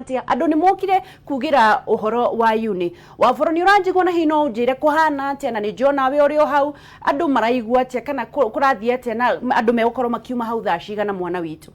atĩa? Andũ nĩ mokire kugĩra ũhoro wa Uni. Waboro nĩ ũranjigua na hihi no ũnjĩre kũhana atĩa, na nĩ njũĩ onawe ũrĩ o hau, andũ maraigua atĩa kana kũrathiĩ atĩa, na andũ megũkorwo makiuma hau thaa cigana mwana witũ?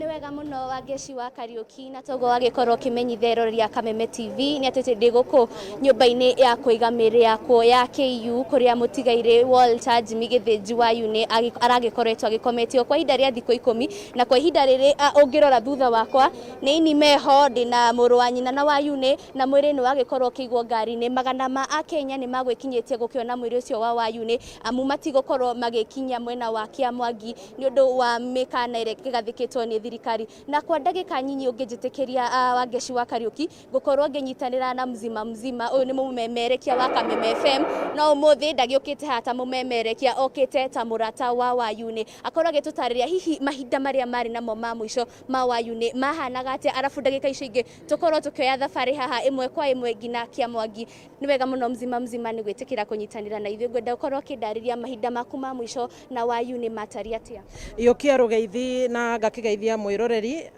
Nĩ wega mũno Wangeci wa Kariũki, na toguo wagĩkorwo ũkĩmenyithia eroreri a Kameme TV nĩ atĩ ndĩ gũkũ nyũmba-inĩ ya kũiga mĩĩrĩ yakwo ya KU kũrĩa mũtigairĩ Walter Jimmy Gĩthĩnji wa Yunĩ aragĩkoretwo agĩkometio kwa ihinda rĩa thikũ ikũmi, na kwa ihinda rĩrĩ ũngĩrora thutha wakwa nĩ aini meho, ndĩna mũrũ wa nyina na wa Yunĩ, na mwĩrĩ nĩ wagĩkorwo ũkĩigwo ngari-inĩ. Magana ma Akenya nĩ magwĩkinyĩtie gũkĩona mwĩrĩ ũcio wa Wayunĩ, amu matigũkorwo magĩkinya mwena wa Kĩamwangi nĩ ũndũ wa mĩkana ĩrĩa ĩgathĩkĩtwo nĩ thirikari. Na kwa ndagĩka nyinyi ũngĩnjĩtĩkĩria, Wangeci wa Kariũki, ngũkorwo ngĩnyitanĩra na Mzima Mzima, ũyũ nĩ mũmemerekia wa Kameme FM, no ũmũthĩ ndagĩũkĩte haha ta mũmemerekia, okĩte ta mũrata wa Wayunĩ, akorwo agĩtũtarĩria hihi mahinda marĩa marĩ namo ma mũico ma Wayunĩ mahanaga atĩa, arabu ndagĩka icio ingĩ tũkorwo tũkĩoya thabarĩ haha ĩmwe kwa ĩmwe nginya Kĩamwangi. Nĩ wega mũno Mzima Mzima nĩ gwĩtĩkĩra kũnyitanĩra na ithuĩ. Ngwenda ũkorwo ũkĩndarĩria mahinda maku ma mũico na Wayunĩ matariĩ atĩa? Iyũkia rũgeithi na ngakĩgeithia mwĩroreri.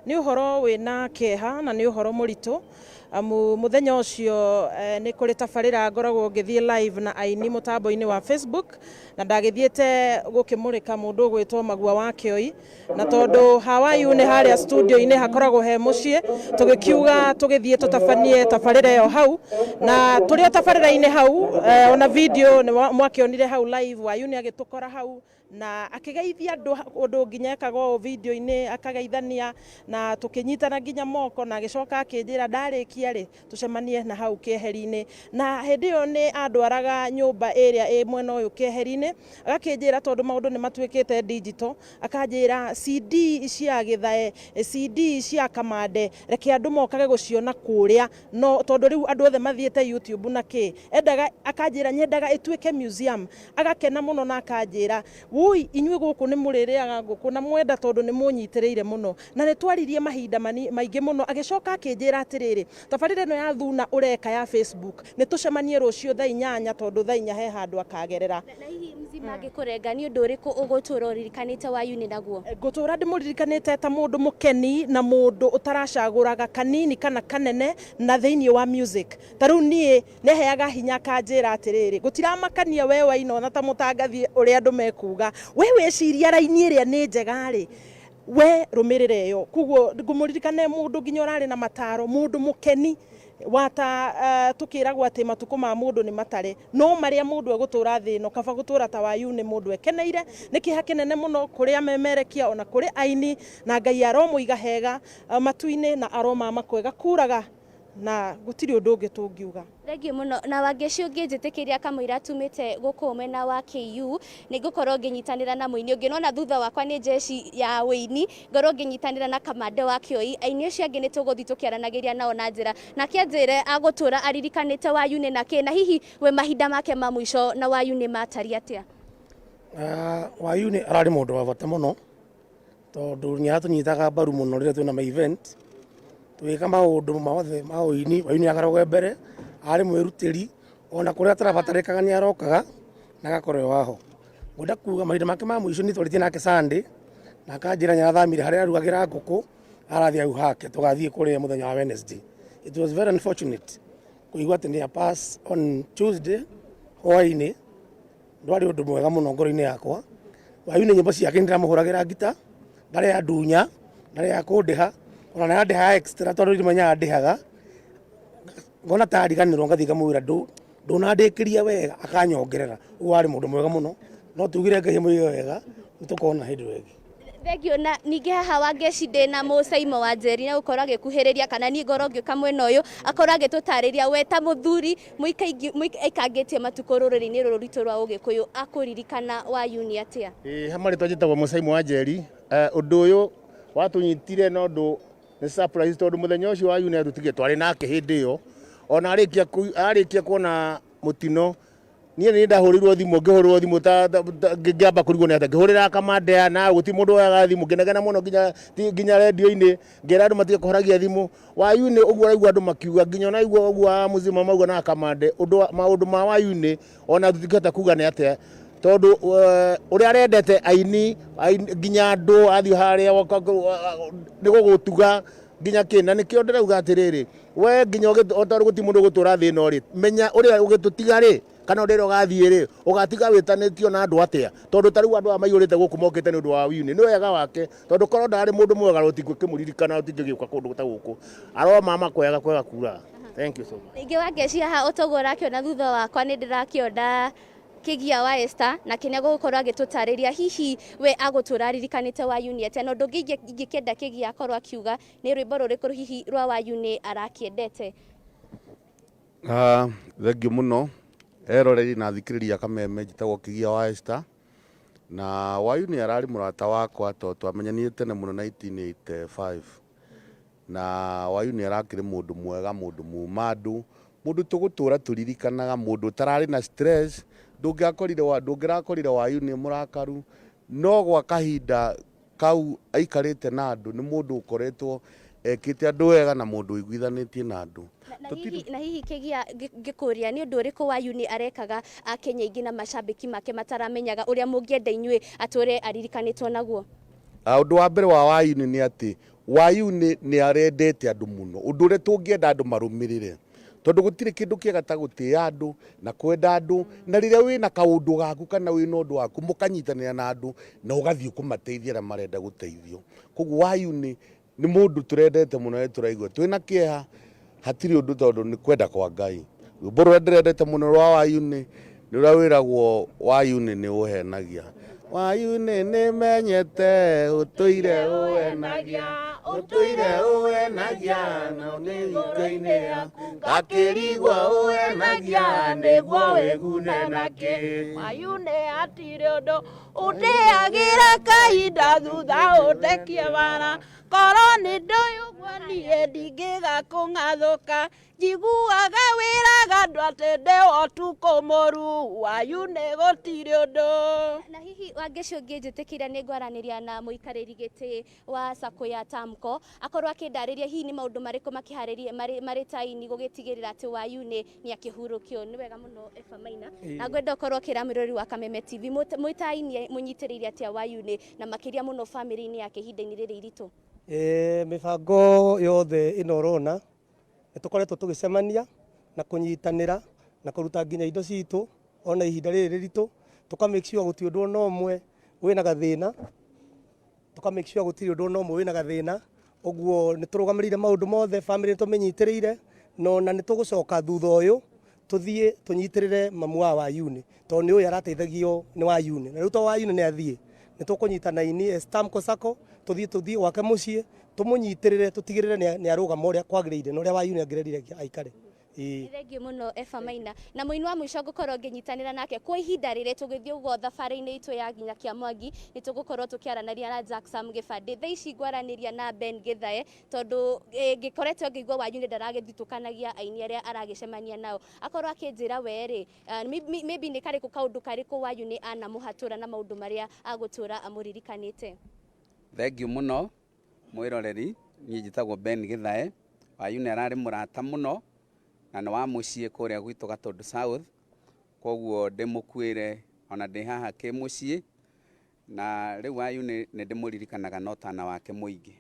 Nĩ ũhoro wĩna kĩeha na nĩ ũhoro mũritũ, amu mũthenya ũcio nĩ kũrĩ tabarĩra ngoragwo ngĩthiĩ live na aini mũtambo-inĩ wa Facebook, na ndagĩthiĩte gũkĩmũrĩka mũndũ ũgwĩtwo Magua wa Kĩoi. Na tondũ Hawaii nĩ harĩa studio-inĩ hakoragwo he mũciĩ, tũgĩkiuga tũgĩthiĩ tũtabanie tabarĩra ĩyo hau, na tũrĩ o tabarĩra-inĩ hau, ona video nĩ mwakĩonire hau live, Wayuni agĩtũkora hau na akĩgeithia andũ ũndũ nginya ekaga ũũ video-inĩ, akageithania na tũkĩnyitana nginya moko, na agĩcoka akĩnjĩra ndarĩkia rĩ tũcemanie na hau keheri-inĩ. Na hĩndĩ ĩyo nĩ andwaraga nyũmba ĩrĩa ĩ mwena ũyũ keheri-inĩ, agakĩnjĩra tondũ maũndũ nĩ matuĩkĩte digital, akanjĩra CD cia Gĩthae, CD cia Kamande, reke andũ mokage gũciona kũrĩa, no tondũ rĩu andũ othe mathiĩte YouTube na kĩ, endaga, akanjĩra nyendaga ĩtuĩke museum. Agakena mũno na akanjĩra, wũi inyuĩ gũkũ nĩ mũrĩrĩaga ngũkũ na mwenda tondũ nĩ mũnyitĩrĩire mũno. Na nĩ twaririe mahinda maingĩ mũno, agĩcoka akĩnjĩra atĩrĩrĩ, tabarĩra ĩno ya Thuna ũreka ya Facebook, nĩ tũcemanie rũciũ thaa 8 tondũ thaa 4 he handũ akagerera. Na hihi Mzima angĩkũrenga nĩ ũndũ ũrĩkũ ũgũtũra ũririkanĩte Wayuni naguo? Ngũtũra ndĩmũririkanĩte ta mũndũ mũkeni na mũndũ ũtaracagũraga kanini kana kanene na thĩinĩ wa music. Ta rĩu niĩ nĩaheaga hinya akanjĩra atĩrĩrĩ, gũtiramakania we waina ona ta mũtangathi ũrĩa andũ mekuga, we wĩciria raini ĩrĩa nĩ njega rĩ, we rũmĩrĩra ĩyo. Koguo ngũmũririkana e mũndũ nginya ũrarĩ na mataro, mũndũ mũkeni wata tũkĩragwo atĩ matukũ ma mũndũ nĩ matare, no marĩa mũndũ egũtũra thĩ ĩno kaba gũtũra ta Wayuni mũndũ ekeneire. Nĩ kĩeha kĩnene mũno kũrĩ amemerekia ona kũrĩ aini, na Ngai aromũiga hega matu-inĩ na aromama kwega kuraga, na gũtirĩ ũndũ ũngĩ tũngiuga. Thengiũ mũno. Na Wangeci ũngĩnjĩtĩkĩria kamũira tumĩte gũkũ mwena wa KU, nĩ ngũkorwo ngĩnyitanĩra na mũini ũngĩ. Nĩwona thutha wakwa nĩ jeshi ya ũini, ngorwo ngĩnyitanĩra na Kamande wa Kĩoi. Aini acio angĩ nĩ tũgũthiĩ tũkĩaranagĩria nao na njĩra. Nake anjĩre agũtũra aririkanĩte Wayunĩ na kĩ, na hihi we mahinda make ma mũico na Wayunĩ matariĩ atĩa? Wayunĩ ararĩ mũndũ wa bata mũno, tondũ nĩ aratũnyitaga mbaru mũno rĩrĩa twĩna ma event, tũgĩka maũndũ mothe ma ũini, Wayuni akoragwo e mbere, arĩ mwĩrutĩri, ona kũrĩa atarabatarĩkaga nĩ arokaga na agakorwo e waho. Ngwenda kuga mahinda make ma mũico nĩ twarĩtie nake Sunday, na akanjĩra nĩ arathamire harĩa arugagĩra ngũkũ, arathiĩ hau hake, tũgathiĩ kũrĩa mũthenya wa Wednesday. It was very unfortunate kũigua atĩ nĩ a pass on Tuesday hwainĩ, ndwarĩ ũndũ mwega mũno ngoro-inĩ yakwa. Wayuni nyĩmbo ciake nĩ ndĩramũhũragĩra ngita, ndarĩ andunya, ndarĩ akũndĩha, ona nĩ andĩhaga extra tondũ ndimenyaga andĩhaga, ngona ta ariganĩrwo ngathiĩ ngamwĩra ndũnandĩkĩria wega akanyongerera. Ũguo arĩ mũndũ mwega mũno, no tugire Ngai amũige wega, nĩ tũkona hĩndĩ ĩyo ĩngĩ. Thengiũ. Na ningĩ haha Wangeci ndĩ na Mũcaimo wa Njeri na gũkorwo agĩkuhĩrĩria kana niĩ ngorwo ngĩũka mwena ũyũ akorwo agĩtũtarĩria we ta mũthuri mũikangĩtie matukũ rũrĩrĩ-inĩ rũrũ rwitũ rwa Ũgĩkũyũ akũririkana Wayuni atĩa? Ĩĩ ha marĩtwa njĩtagwo Mũcaimo wa Njeri. Ũndũ ũyũ watũnyitire na ũndũ nĩ surprise tondũ mũthenya ũcio Wayuni atũtigire twarĩ nake hĩndĩ ĩyo ona arĩkia kuona mũtino. Niĩ nĩ ndahũrĩirwo thimũ, ngĩhũrĩrwo thimũ ta ngĩamba kũrigwo nĩ atĩa, ngĩhũrĩra kamande aya na gũtirĩ mũndũ woyaga thimũ, ngĩnegena mũno nginya nginya redio-inĩ, ngĩra andũ matige kũhoragia thimũ. Wayuni ũguo ũraigua andũ makiuga, nginya ona waigua ũguo a Mzima mauga na kamande, ũndũ maũndũ ma Wayuni ona tũtingĩhota kuga nĩ atĩa. Tondu uria arendete aini nginya andu athii haria ni gugutuga nginya ki na nikio ndirauga atiriri we nginya otaru guti mundu gutura thi no ri menya uria ugitutiga ri kana uria ugathie ri ugatiga witanitio na andu atia tondu tariu andu aya maiyurite guku mokite ni undu wa Wayuni ni wega wake tondu korwo ndari mundu mwega rutingwikimuririkana rutingĩgĩũka kundu ta guku aromama kwega kwega kura. Thank you so much. Rĩngĩ Wangeci haha ũtoguo ũrakĩona thutha wakwa nĩ ndĩrakĩona Kĩgia wa Esther na kĩrĩa gũgũkorwo agĩtũtarĩria hihi we agũtũra aririkanĩte Wayuni atĩa, na ũndũ ũngĩ ingĩkĩenda Kĩgia akorwo akiuga nĩ rwĩmbo rũrĩkũ hihi rwa Wayuni arakĩendete. Thengiũ mũno eroreri na athikĩrĩria Kameme, njĩtagwo Kĩgia wa Esther na Wayuni ararĩ mũrata wakwa tondũ twamenyanire tene mũno 1985 na Wayuni arakĩrĩ mũndũ mwega, mũndũ muma andũ, mũndũ tũgũtũra tũririkanaga, mũndũ ũtararĩ na stress. Ndũngĩrakorire Wayuni mũrakaru, no gwa kahinda kau aikarĩte na andũ nĩ mũndũ ũkoretwo ekĩte andũ wega na mũndũ ũiguithanĩtie na andũ. Na hihi Kĩgia ngĩkũria nĩ ũndũ ũrĩkũ Wayuni arekaga Akenya aingĩ na macambĩki make mataramenyaga ũrĩa mũngĩenda inyuĩ atũre aririkanĩtwo naguo? Ũndũ wa mbere wa Wayuni nĩ atĩ Wayuni nĩ arendete andũ mũno, ũndũ ũrĩa tũngĩenda andũ marũmĩrĩre tondu gutire kindu kiega ta gutia andu na kwenda andu, na riria wina kaundu gaku kana wina undu waku mukanyitanira na andu na ugathii kumateithia aria marenda guteithio. Koguo Wayuni ni mundu turendete muno na turaigua twina kieha hatiri undu tondu ni kwenda kwa Ngai. Rwimbo ruria ndirendete muno rwa Wayuni ni ruria wiragwo Wayuni ni uhenagia. Wayuni ni menyete utuire uhenagia, utuire uhenagia na ni hingo-inĩ yaku ngakĩrigwo uhenagia nĩguo wĩgune nakĩ. Wayuni hatirĩ ũndũ ũndĩagĩra kahinda thutha ũndekie wara, korwo nĩ ndũĩ ũguo niĩ ndingĩga kũng'athũka, njiguaga wĩraga andũ atĩ ndĩ ũtukũ mũru, Wayuni gũtirĩ ũndũ. Na hihi Wangeci ũngĩnjĩtĩkĩria nĩ ngwaranĩria na mũikarĩri gĩtĩ wa sacco ya Tamco akorwo akĩndarĩria hihi nĩ maũndũ marĩkũ makĩharĩrie marĩ ta aini gũgĩtigĩrĩra atĩ Wayuni nĩ akĩhurũkio. Nĩ wega mũno Eva Maina, na ngwenda ũkorwo ũkĩra mwĩroreri wa Kameme TV mwĩ ta aini mũnyitĩrĩire atĩa Wayuni na makĩria mũno bamĩrĩ-inĩ yake ihinda-inĩ rĩrĩ iritũ? Mĩbango yothe ĩno ũrona nĩ tũkoretwo tũgĩcemania na kũnyitanĩra na kũruta nginya indo citũ ona ihinda rĩrĩ rĩritũ, tũka make sure gũtirĩ ũndũ ona ũmwe wĩna gathĩna, tũka make sure gũtirĩ ũndũ ona ũmwe wĩna gathĩna. Ũguo nĩ tũrũgamĩrĩire maũndũ mothe, family nĩ tũmĩnyitĩrĩire, na ona nĩ tũgũcoka thutha ũyũ tũthiĩ tũnyitĩrĩre mamu wa Wayuni tondũ nĩ ũyũ arateithagio nĩ Wayuni, na rĩu to Wayuni nĩ athiĩ, nĩ tũkũnyitana aini as Tamco Sacco tũthiĩ gwake mũciĩ tũmũnyitĩrĩre tũtigĩrĩre nĩ arũgama ũrĩa kwagĩrĩire na ũrĩa Wayuni angĩrerire aikare. Thengiũ mũno Eva Maina. Na mũini wa mũico ngũkorwo ngĩnyitanĩra nake kwa ihinda rĩrĩ tũgĩthiĩ ũguo thabarĩ-inĩ itũ ya nginya kĩa Mwangi nĩ tũgũkorwo tũkĩaranĩria na Jackson Gĩbandĩ. Thaa ici ngwaranĩria na Ben Gĩthae tondũ ngĩkoretwo ngĩigua Wayuni ndaragĩthitũkanagia aini arĩa aragĩcemania nao, akorwo akĩnjĩra we rĩ, maybe nĩ karĩkũ kaũndũ karĩkũ Wayuni anamũhatũra na maũndũ marĩa agũtũra amũririkanĩte. Thengiũ mũno mwĩroreri, niĩ njĩtagwo Ben Gĩthae. Wayuni ararĩ mũrata mũno na nĩ wa mũciĩ kũrĩa gwitũ Gatũndũ South, koguo ndĩmũkuĩre ona ndĩ haha kĩmũciĩ, na rĩu Wayuni nĩ ndĩmũririkanaga na ũtana wake mũingĩ.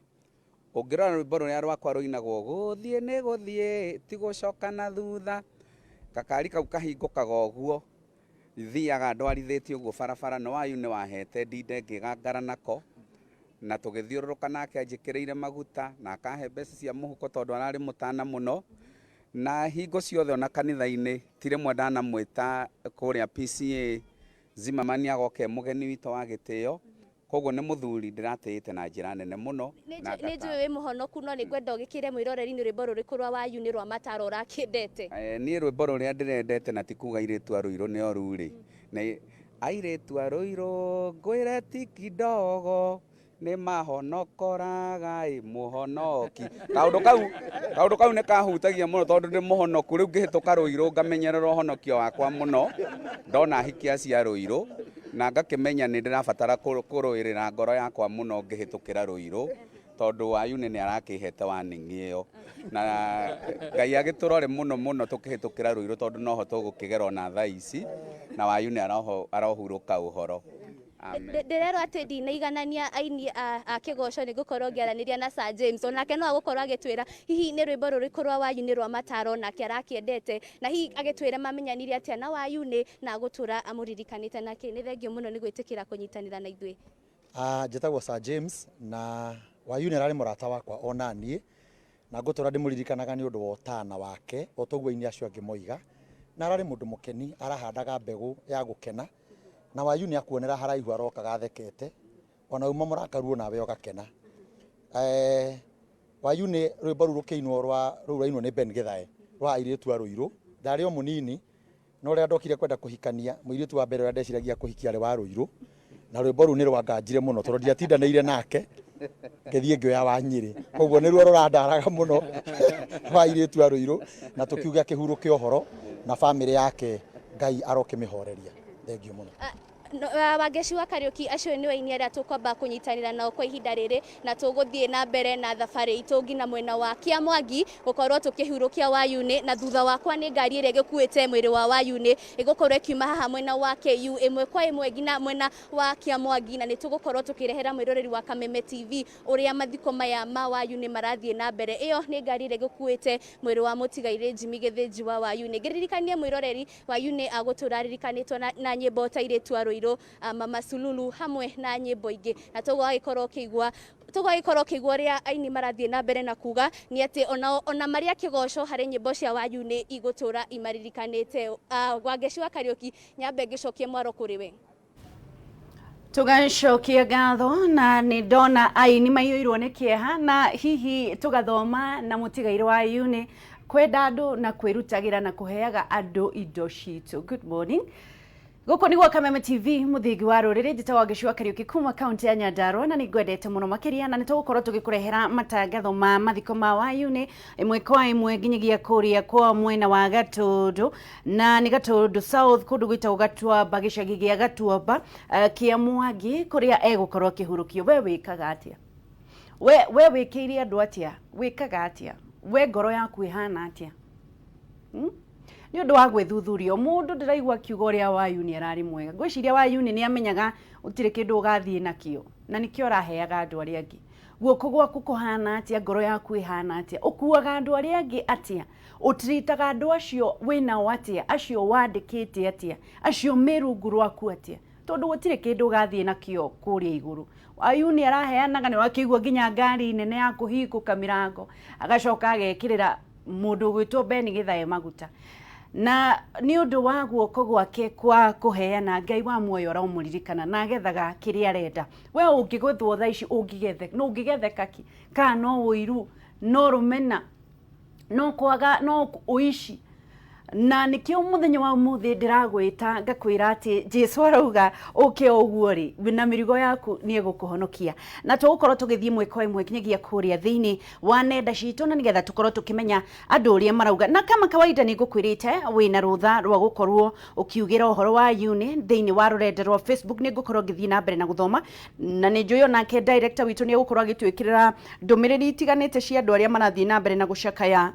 Ũngĩrora rwĩmbo rũrĩa rwakwa rũinagwo gũthiĩ nĩ gũthiĩ ti gũcoka na thutha, gakari kau kahingũkaga ũguo thiaga ndwarithĩtie ũguo barabara, nĩ Wayuni wahete ndinde ngĩgangara nako na tũgĩthiũrũrũka nake anjĩkĩrĩire maguta na akahe mbeca cia mũhuko tondũ ararĩ mũtana mũno. Na hingo ciothe ona kanitha-inĩ ti rĩmwe ndanamwĩta kũrĩa PCA Zimmerman agoka e mũgeni witũ wa gĩtĩo, koguo nĩ mũthuri ndĩratĩĩte na njĩra nene mũno. Nĩ njũĩ wĩ mũhonoku no nĩ ngwenda ũgĩkĩre mwĩroreri nĩ rwĩmbo rũrĩkũ rwa Wayuni rwa mataro ũrakĩendete? Niĩ rwĩmbo rũrĩa ndĩrendete na ti kuga airĩtu a Rũirũ nĩ oru rĩ, nĩ airĩtu a Rũirũ ngwĩre ti kidogo nĩ mahonokoraga ĩ mũhonoki. Kaũndũ kau nĩ kahutagia mũno tondũ ndĩ mũhonoku, rĩu ngĩhĩtũka Rũirũ ngamenyerera ũhonokio wakwa mũno, ndona hiki acio a Rũirũ na ngakĩmenya nĩ ndĩrabatara kũrũĩrĩra ngoro yakwa mũno ngĩhĩtũkĩra Rũirũ, Tondũ Wayune nĩ arakĩhete warning ĩyo, na Ngai agĩtũrore mũno mũno tũkĩhĩtũkĩra Rũirũ, tondũ noho tũgũkĩgera ona thaa ici, na Wayune arohurũka ũhoro. Amen. Ndĩrerwo atĩ ndinaiganania aini a kĩgoco, nĩ ngũkorwo ngĩaranĩria na Sir James, onake no agũkorwo agĩtwĩra hihi nĩ rwĩmbo rũrĩkũ rwa Wayune rwa mataro nake arakĩendete, na hihi agĩtwĩre mamenyanire atĩa na Wayune na agũtũra amũririkanĩte nake. Nĩ thengio mũno nĩ gwĩtĩkĩra kũnyitanĩra na ithuĩ. Njĩtagwo Sir James, na Wayune ararĩ mũrata wakwa ona niĩ, na ngũtũra ndĩmũririkanaga nĩ ũndũ wa ũtana wake, o toguo aini acio angĩ moiga, na ararĩ mũndũ mũkeni, arahandaga mbegũ ya gũkena, na Wayune akuonera haraihu arokaga athekete, ona uma mũrakaru onawe ũgakena. Wayune rwĩmbo rũu rũkĩinwo rwa rũu rwainwo nĩ Ben Githae rwa airĩtu a Rũirũ, ndarĩ o mũnini, no rĩrĩa ndokire kwenda kũhikania, mũirĩtu wa mbere ũrĩa ndeciragia kũhikia arĩ wa Rũirũ, na rwĩmbo rũu nĩ rwanganjire mũno tondũ ndiatindanĩire nake, ngĩthiĩ ngĩoya wa Nyĩrĩ, koguo nĩruo rũrandaraga mũno rwa airĩtu a Rũirũ, na tũkiuga kĩhurũke ũhoro na bamĩrĩ yake, Ngai arokĩmĩhoreria. Thengio mũno. Wangeci wa Kariuki, acio nĩ aini arĩa tũkwamba kũnyitanĩra nao kwa ihinda rĩrĩ, na tũgũthiĩ na mbere na thabarĩ itũ nginya mwena wa Kĩamwangi gũkorwo tũkĩhurũkia Wayune, na thutha wakwa nĩ ngari ĩrĩa ĩgĩkuĩte mwĩrĩ wa Wayune ĩgũkorwo ĩkiuma haha mwena wa KU ĩmwe kwa ĩmwe nginya mwena wa Kĩamwangi, na nĩ tũgũkorwo tũkĩrehera mwĩroreri wa Kameme TV ũrĩa mathiko maya ma Wayune marathiĩ na mbere. Ĩyo nĩ ngari ĩrĩa ĩgĩkuĩte mwĩrĩ wa mũtigairĩ Jimmy Gĩthĩnji wa Wayune. Ngĩririkanie mwĩroreri, Wayune agũtũra aririkanĩtwo na nyĩmbo ta Airĩtu a Rũirũ, Mama Sululu, hamwe na nyĩmbo ingĩ, na tũgagĩkorwo ũkĩigua ũrĩa aini marathiĩ na mbere na kuga nĩ atĩ ona marĩa kĩgoco harĩ nyĩmbo cia Wayune igũtũra imaririkanĩte. Wangeci wa Kariuki, nyambe ngĩcokie mwaro kũrĩ we. Tugacokia ngatho, na nĩ ndona aini maiyũirwo nĩ kĩeha, na hihi tũgathoma na mũtigairĩ wa Wayune kwenda andũ na kwĩrutagĩra na kũheaga andũ indo citũ. Good morning. Gũkũ nĩguo Kameme TV, mũthingi wa rũrĩrĩ. Njĩtagwo Wangeci wa Kariuki kuma kaunti ya Nyandarua, na nĩ ngwendete mũno makĩria, na nĩ tũgũkorwo tũgĩkũrehera matangatho ma mathiko ma Wayune ĩmwe kwa ĩmwe nginyagia kũrĩa kwa mwena wa Gatũndũ, na nĩ Gatũndũ South, kũndũ gwĩtagwo Gatuamba, gĩcagi gĩa Gatuamba, kĩa Mwangi, kũrĩa egũkorwo akĩhurũkio. We wĩkaga atĩa? We wĩkĩire andũ atĩa? Wĩkaga atĩa? We ngoro yaku ĩhana atĩa? Nĩ ũndũ wa gwĩthuthuria mũndũ, ndĩraigua akiuga ũrĩa Wayune ararĩ mwega. Ngwĩciria Wayune nĩ amenyaga gũtirĩ kĩndũ ũgathiĩ nakĩo, na nĩkĩo araheaga andũ arĩa angĩ. Guoko gwaku kũhana atĩa? Ngoro yaku ĩhana atĩa? Ũkuaga andũ arĩa angĩ atĩa? Ũtiritaga andũ acio wĩnao atĩa? Acio wandĩkĩte atĩa? Acio me rungu rwaku atĩa? Tondũ gũtirĩ kĩndũ ũgathiĩ nakĩo kũrĩa igũrũ. Wayune araheanaga, nĩ wakĩigua nginya ngari nene ya kũhingũka mĩrango, agacoka agekĩrĩra mũndũ ũgwĩtwo Ben Githae maguta, na nĩ ũndũ wa guoko gwake kwa kũheana, Ngai wa muoyo aromũririkana na agethaga kĩrĩa arenda. We ũngĩgwethwo thaa ici, ũngĩgethe no ũngĩgetheka ki? Kana no ũiru, no rũmena, no kwaga, no ũici? Na nĩkĩo mũthenya wa ũmũthĩ ndĩragwĩta ngakwĩra atĩ Jesu arauga ũke o ũguo rĩ na mĩrigo yaku, nĩ egũkũhonokia. Na tũgũkorwo tũgĩthiĩ ĩmwe kwa ĩmwe nginyagia kũrĩa thĩinĩ wa nenda citũ, na nĩgetha tũkorwo tũkĩmenya andũ ũrĩa marauga. Na kama kawaida nĩ ngũkwĩrĩte wĩna rũtha rwa gũkorwo ũkiugĩra ũhoro wa Yune thĩinĩ wa rũrenda rwa Facebook. Nĩ ngũkorwo ngĩthiĩ na mbere na gũthoma, na nĩ njũĩ onake director witũ nĩ egũkorwo agĩtwĩkĩrĩra ndũmĩrĩri itiganĩte cia andũ arĩa marathiĩ na mbere na gũcakaya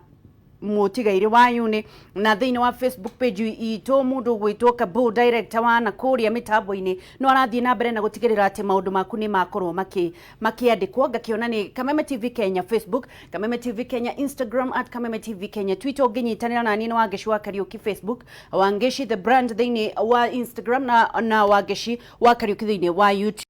mũtigairĩ wa Yune. Na thĩinĩ wa Facebook page itũ, mũndũ ũgwĩtwo Kabu, director wa na kũrĩa mĩtambo-inĩ, no arathiĩ na mbere na gũtigĩrĩra atĩ maũndũ maku nĩ makorwo makĩandĩkwo. Ngakĩona nĩ Kameme TV Kenya Facebook, Kameme TV Kenya Instagram, @KamemeTVKenya Twitter. Ũngĩnyitanĩra nani nĩ Wangeci wa Kariuki Facebook, Wangeci the brand thĩinĩ wa Instagram, na Wangeci wa Kariuki thĩinĩ wa YouTube.